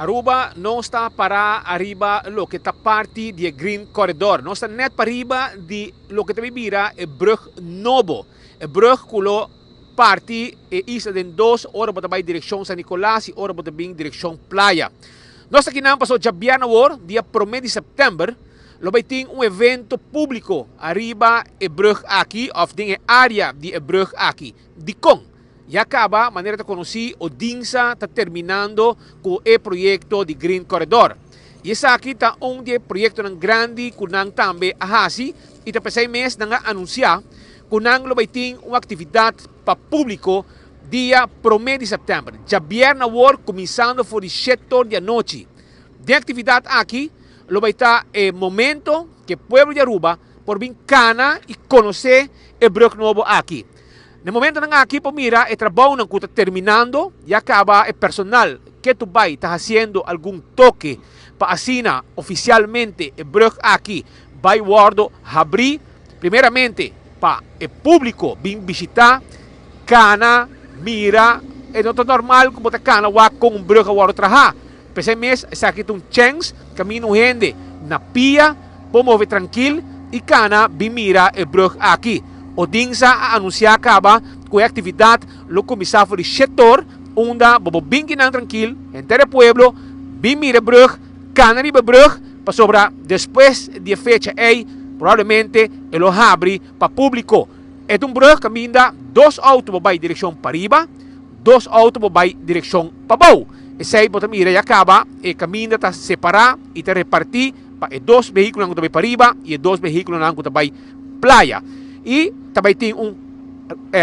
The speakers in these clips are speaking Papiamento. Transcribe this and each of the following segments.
Aruba nos ta para ariba loke ta parti di e Green Corridor. Nos ta net pariba di loke ta bira e brug nobo. E brug cu lo parti e isla den dos ora bo ta bay direccion San Nicolas y ora bo ta bin direccion Playa. Nos ta kinan paso djabièrnè awor, dia prome di september, lo bay tin un evento publico ariba e brug aki of den e area di e brug aki. Dicon? Ya caba, manera ta conoci, Odinsa ta terminando cu e proyecto di Green Corridor. Y esaki ta un di e proyectonan grandi cu nan tambe a haci y ta pesey mes nan a anuncia cu nan lo bay tin un actividad pa publico dia prome di september, djabièrnè awor cuminsando for di shetor di anochi. Den actividad aki lo bay ta e momento cu e pueblo di Aruba por bin cana y conoce e brug nobo aki. Na e momentonan aki por mira e trabounan ku ta terminando, ya kaba e personal ketu bai ta hasiendo algun toke pa asina ofisialmente e brug aki bai wòrdu habrí, primeramente pa e públiko bin bishitá, kana, mira. E no ta normal ku bo ta kana wak kon un brug a wòrdu trahá. P'esei mes esaki ta un chèns kaminda un hende na pia por move trankil i kana bin mira e brug aki. Odinsa a anunsiá kaba ku e aktividat lo kuminsá for di shetor unda bo por bin kinan trankil, henter e pueblo bin mira e brug, kana riba e brug, pasobra despues di e fecha ei probablemente e lo habri pa públiko. E ta un brug kaminda dos outo por bai direkshon pariba, dos outo por bai direkshon pabou. Esei bo ta mira ya kaba e kaminda ta separá i ta repartí pa e dos vehíkulonan ku ta bai pariba i e dos vehíkulonan ku ta bai playa. I ta bai tin un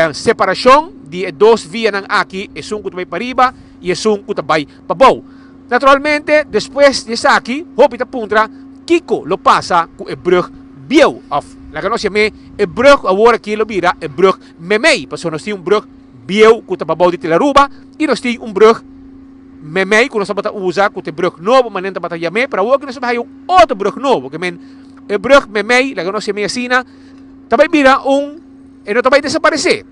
separashon di e dos vianan aki, esun ku ta bai pariba i esun ku ta bai pabou. Naturalmente despues di esaki hopi ta puntra kiko lo pasa ku e brùg bieu òf laga nos yam'é e brùg ku awor aki lo bira e brùg memei pasobra nos tin un brùg bieu ku ta pabou di Telaruba i nos tin un brùg memei ku nos tabata usa ku ta e brùg nobo manera nan tabata yam'é pero awor ku nos a bai haya un otro brùg nobo ke men e brùg memei laga nos yam'é asina ta bai bira un e no ta bai desaparesé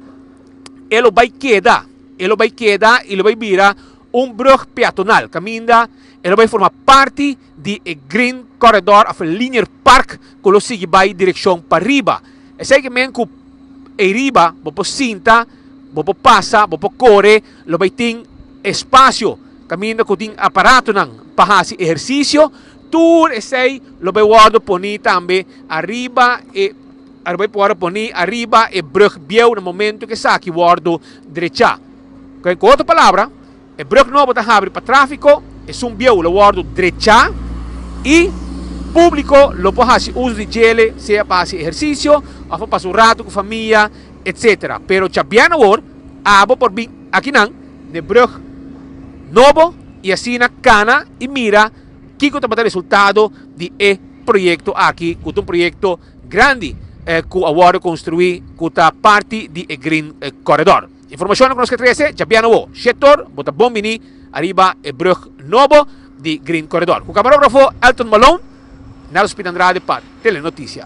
e lo bai keda e lo bai keda i lo bai bira un brug peatonal kaminda e lo bai forma parti di e Green Corridor of Linear Park ku lo sigui bai direkshon pariba. Esei ke men ku eiriba bo por sinta, bo por pasa, bo por kore, lo bai tin espasio kaminda ku tin aparatonan pa hasi ehersisio. Tur esei lo bai wòrdu poni tambe ariba e lo bai wòrdu poni ariba e brug bieu na momento ku esaki wòrdu drechá. Ku otro palabra, e brug nobo ta habri pa tráfiko, esun bieu lo wòrdu drechá i públiko lo por hasi uso di djele sea pa hasi ehersisio òf pa pasa un ratu ku famia, etsetera. Pero djabièrnè awor abo por bin akinan na e brug nobo i asina kana i mira kiko tabata resultado di e proyekto aki ku ta un proyekto grandi ku a wòrdu konstruí ku ta parti di e Green Corridor. Informashonnan ku nos ke trese djabiano wo, shetor bo ta bon bini ariba e brug nobo di Green Corridor. Ku kamarógrafo Elton Malone, Nelson Pita Andrade pa Telenoticia.